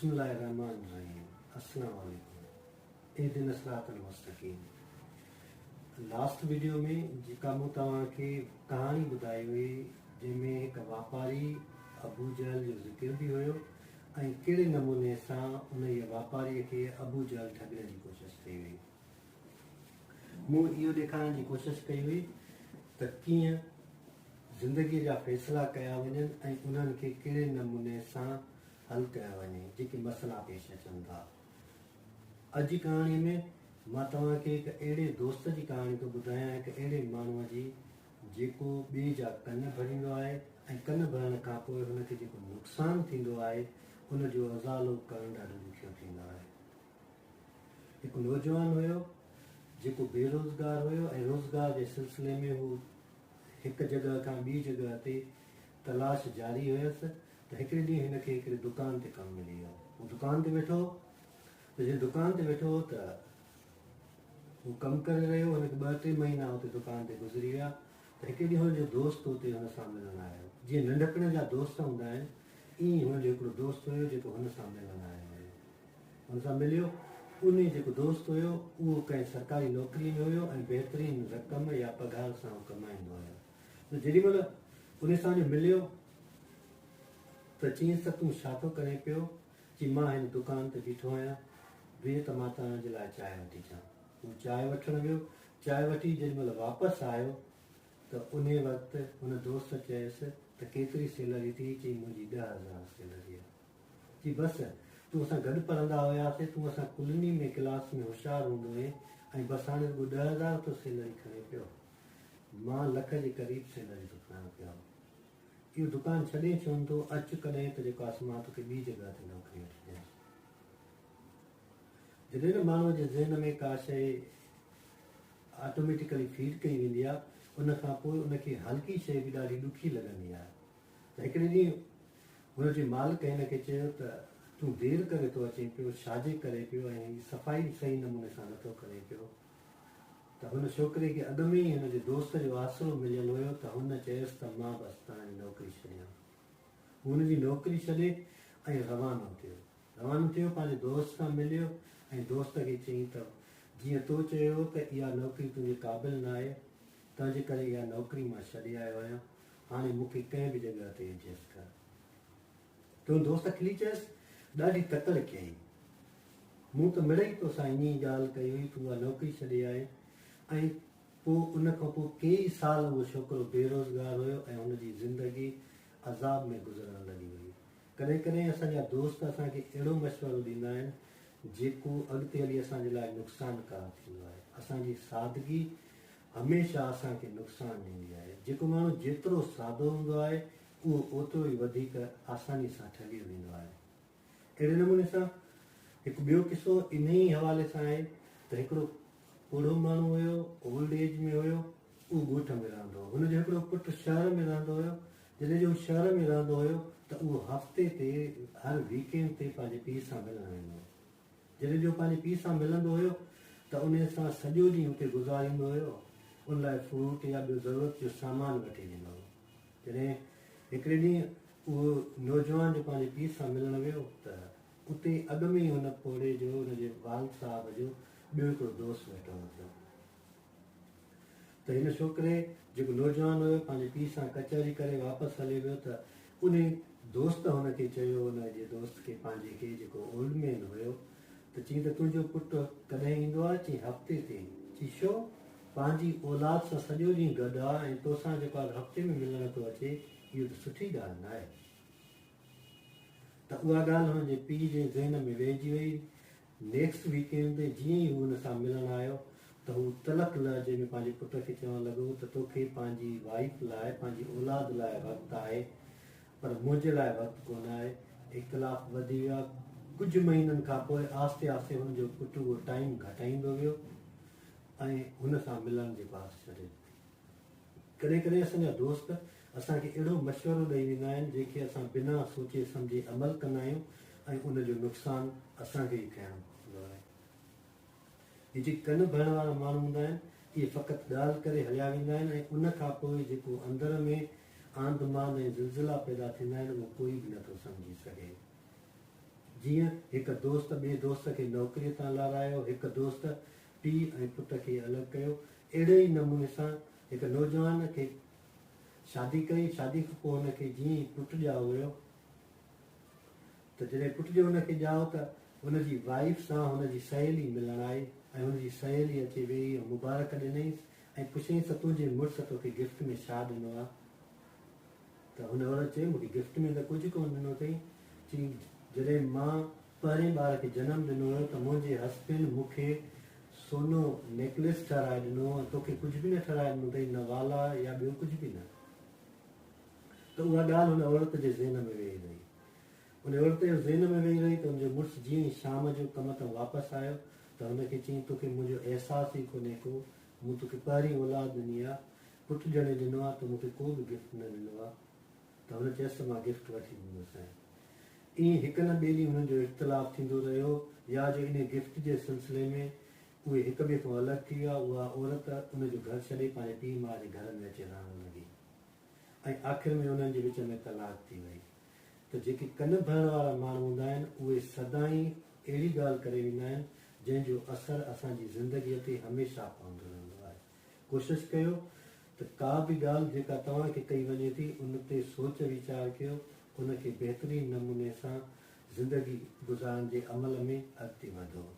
بسم الله الرحمٰن الرحيم السلام عليڪم اهدنا الصراط المستقيم لاسٽ ويڊيو ۾ جيڪا مون توهان کي ڪهاڻي ٻڌائي هئي جنهن ۾ هڪ واپاري ابو جهل جو ذڪر به هيو ۽ ڪهڙي نموني سان انهيء واپاري کي ابو جهل ٺڳڻ جي ڪوشش ڪئي هئي. مون اهو ڏيکارڻ جي ڪوشش ڪئي هئي ته ڪيئن زندگيء جا فيصلا ڪيا وڃن ۽ انهن کي ڪهڙي نموني سان حل ڪيو وڃي جيڪي مسئلا پيش اچن ٿا. اڄ جي ڪهاڻيء ۾ مان توهان کي هڪ اهڙي دوست جي ڪهاڻي ٿو ٻڌايان، هڪ اهڙي ماڻهوء جي جيڪو ٻئي جا ڪن ڀريندو آهي ۽ ڪن ڀرڻ کان پوء هن کي جيڪو نقصان ٿيندو آهي ان جو ازالو ڪرڻ ڏاڍو ڏکيو ٿيندو آهي. هڪ نوجوان هيو جيڪو بيروزگار هيو ۽ روزگار جي سلسلي ۾ هو هڪ جڳهه کان ٻي جڳهه تي تلاش جاري هيس ته هڪڙي ڏينهن هن کي هڪڙي دڪان تي ڪم ملي ويو. هو دڪان تي ويٺو هو ته جڏهن دڪان تي ويٺو هو ته هو ڪم ڪري رهيو هو. هن کي ٻه ٽي مهينا اتي دڪان تي گذري ويا ته هڪڙي ڏينهن هن جو دوست اتي هن سان ملڻ آيو. جيئن ننڍپڻ جا دوست هوندا آهن ائين ئي هن جو هڪڙو دوست هيو جيڪو هن سان ملڻ آيو هيو. هن سان مليو. انهي جيڪو دوست هيو اهو ڪنهن سرڪاري نوڪري ۾ هيو ۽ بهترين رقم يا پگهار سان هو ڪمائيندو هيو. ته جيڏي مهل انهي سان جو مليو ته چيائينس ته تون ڇا ٿو ڪرين پيو؟ چي مان هن دڪان تي بيٺو آهيان، ويهه ته مان توهان جي لاء چانهه وٺي اچان. هو چانهه وٺڻ ويو. چانهه وٺي جيڏي مهل واپس آيو ته انهي وقت هن دوست چيس ته ڪيتري سيلري ٿي؟ چي منهنجي 10,000 سيلري آهي. چي بس تون اسان گڏ پڙهندا هياسين، تون اسان ڪلني ۾ ڪلاس ۾ هوشيار هوندو هئين ۽ بس هاڻي رڳو 10,000 ٿو سيلري کڻين پيو. مان لک جي قريب سيلري ٿو کڻان پيو. اهو دڪان ڇڏين ڇو نٿو؟ اچ ڪڏهن ته جيڪو آس مان توکي ٻي جڳهه تي نوڪري وٺي ڏيان. جڏهن نه ماڻهوء جي ذهن ۾ ڪا شيء آٽوميٽيڪلي فيڊ ڪئي ويندي آهي، ان کان پوء ان کي هلڪي شيء به ڏاڍي ڏکي لڳندي آهي. ته هڪڙي ڏينهن هن جي مالڪ هن کي چيو ته تون دير ڪري ٿو اچين پيو، ڇاجي ڪري پيو ۽ هي صفائي به صحيح نموني سان نٿو ڪرين پيو. ته هن ڇوڪري کي اڳ ۾ ئي هن جي دوست جو آسرو مليل هيو ته هن چيس ته مان بس توهان جي نوڪري ڇڏيان. هو هن جي نوڪري ڇڏي ۽ روانو ٿيو. روانو ٿيو پنهنجي دوست سان مليو ۽ دوست کي چيائين ته جيئن تو چيو هو ته اها نوڪري تنهنجي قابل ناهي تنهنجي ڪري اها نوڪري مان ڇڏي آيو آهيان. هاڻي مون کي ڪنهن به جڳهه تي ايڊجسٽ ڪر. تنهنجو دوست کلي چيس، ڏاڍي تڪڙ ڪيائين. مون ته مڙئي توسان ائين ئي ڳالهه ڪئي هئي، تون اها نوڪري ڇڏي آئين ۽ پوء ان کان پوء ڪيئي سال اهو ڇوڪرو بيروزگار هيو ۽ هن جي زندگي عذاب ۾ گذرڻ لڳي وئي. ڪڏهن ڪڏهن اسان جا دوست اسان کي اهڙو مشورو ڏيندا آهن، جيڪو اڳتي هلي اسان جي لاء نقصانڪار ٿيندو آهي. اسان جي سادگي هميشه اسان کي نقصان ڏيندي آهي. جيڪو ماڻهو جيترو سادو هوندو آهي، اهو اوترو ئي وڌيڪ آساني سان ٺڳيو ويندو آهي. اهڙي نموني سان هڪ ٻيو قصو انهي ئي حوالي سان آهي ته هڪڙو پوڙهو ماڻهو هيو، اولڊ ايج ۾ هيو، اهو ڳوٺ ۾ رهندو هو. هن جو هڪڙو پٽ شهر ۾ رهندو هيو. جڏهن جو هو شهر ۾ رهندو هيو ته اهو هفتي تي هر ويڪ اينڊ تي پنهنجي پيء سان ملڻ ويندو هو. جڏهن جو پنهنجي پيء سان ملندو هيو ته انهي سان سڄو ڏينهن اتي گذاريندو هيو. ان لاء فروٽ يا ٻيو ضرورت جو سامان وٺي ڏيندو هو. جڏهن هڪڙي ڏينهن اهو نوجوان جو پنهنجي پيء سان ملڻ ويو ته اتي اڳ ۾ ئي هن پوڙهي جو هن جي والد صاحب جو ٻيو هڪڙو دوست ويٺو هو. ته هن ڇوڪري جيڪو نوجوان هيو پنهنجي پيء سان ڪچهري ڪري واپس هليو ويو ته انهي دوست هن کي چيو هن جي دوست کي پنهنجي کي جيڪو اولڊ مين هيو ته چيائين ته تنهنجو پٽ ڪڏهن ايندو آهي چيائين هفتي تي چي ڇو پنهنجي اولاد سان سڄو ڏينهن گڏ آ ۽ توسان جيڪو آهي هفتي ۾ ملڻ ٿو اچي اهو ته سٺي ڳالهه ناهي ته اها ڳالهه هن جي پيء جي ذهن ۾ ويهجي وئي نيڪسٽ ويڪ اينڊ تي جيئن ئي هو هن سان ملڻ آيو ته هو تلخ لهجي ۾ پنهنجي پٽ کي چوڻ لڳو ته توکي پنهنجي وائيف لاء پنهنجي اولاد لاء وقت آهي پر منهنجي لاء وقت ڪونه آهي. اختلاف وڌي ويا. ڪجهه مهينن کان پوء آهستي آهستي هن جو پٽ اهو ٽائيم گهٽائيندو ويو ۽ هن سان ملڻ جي باس ڇڏي ڏني. ڪڏهن ڪڏهن اسان جا دوست اسان کي اهڙو مشورو ڏئي ويندا آهن جنهن کي اسان بنا سوچي سمجهي عمل ڪندا آهيون ۽ ان جو نقصان اسان کي ئي کڻڻو پوندو آهي. هي جيڪي ڪن ڀرڻ وارا ماڻهو هوندا آهن اهي فقط ڳالهه ڪري هليا ويندا آهن ۽ ان کان پوء جيڪو اندر ۾ آنڌ مانڌ ۽ زلزلا پيدا ٿيندا آهن اهو ڪوئي به نٿو سمجهي سگهي. جيئن هڪ دوست ٻئي دوست کي نوڪريء تان لارايو، هڪ دوست پيء ۽ پٽ کي الڳ ڪيو. اهڙي ئي نموني سان هڪ نوجوان کي شادي ڪئي، شادي کان پوء هن کي جيئن ئي پٽ ڄائو ويو ته جڏهن پٽ جو هن کي ڄائو ته هن جي وائيف سان هن جي سهيلي ملڻ آئي ۽ هن جي سهيلي اچي ويهي ۽ مبارڪ ڏنائينس ۽ پڇيائينس ته تنهنجي مڙس توکي گفٽ ۾ ڇا ڏنو آ؟ ته هن عورت چيو مون کي گفٽ ۾ ته ڪجهه ڪونه ڏنو اٿئي. چيائين جڏهن مان پهرين ٻار کي جنم ڏنو هيو ته منهنجي هسبنڊ مون کي سونو نيڪليس ٺهرائي ڏنو هو ۽ توکي ڪجهه به نه ٺهرائي ڏنو اٿئي نه والا يا ٻيو ڪجهه به نه. ته اها ڳالهه هن عورت جي ذهن ۾ ويهي رهي. ان عورت جو ذهن ۾ ويهي رهي ته ان جو مڙس جيئن ئي شام جو ڪم تان واپس آيو ته هن کي چيائين توکي منهنجو احساس ئي ڪونهي ڪو، مون توکي پهرين اولاد ڏني آ، پٽ ڄڻي ڏنو آ، تو مون کي ڪو به گفٽ نه ڏنو آ. ته هن چيس ته مان گفٽ وٺي ڏيندوسانء. ائين هڪ نه ٻئي ڏينهن هنن جو اختلاف ٿيندو رهيو يا جو انهي گفٽ جي سلسلي ۾ اهي هڪ ٻئي کان الڳ ٿي ويا. اها عورت ان جو گهر ڇڏي پنهنجي پيء ماء جي گهر ۾ اچي رهڻ لڳي ۽ آخر ۾ انهن جي وچ ۾ طلاق ٿي وئي. ته جيڪي ڪن ڀرڻ وارا ماڻهو هوندا آهن اهي سدائين اهڙي ڳالهه ڪري ويندا آهن جنهن جو اثر اسان جي زندگيء تي هميشه پوندو رهندو آهي. ڪوشش ڪيو ته ڪا به ڳالهه جيڪا توهان کي ڪئي وڃي ٿي ان تي سوچ ويچار ڪيو ان کي بهترين نموني سان زندگي گذارڻ جي عمل ۾ اڳتي وڌو.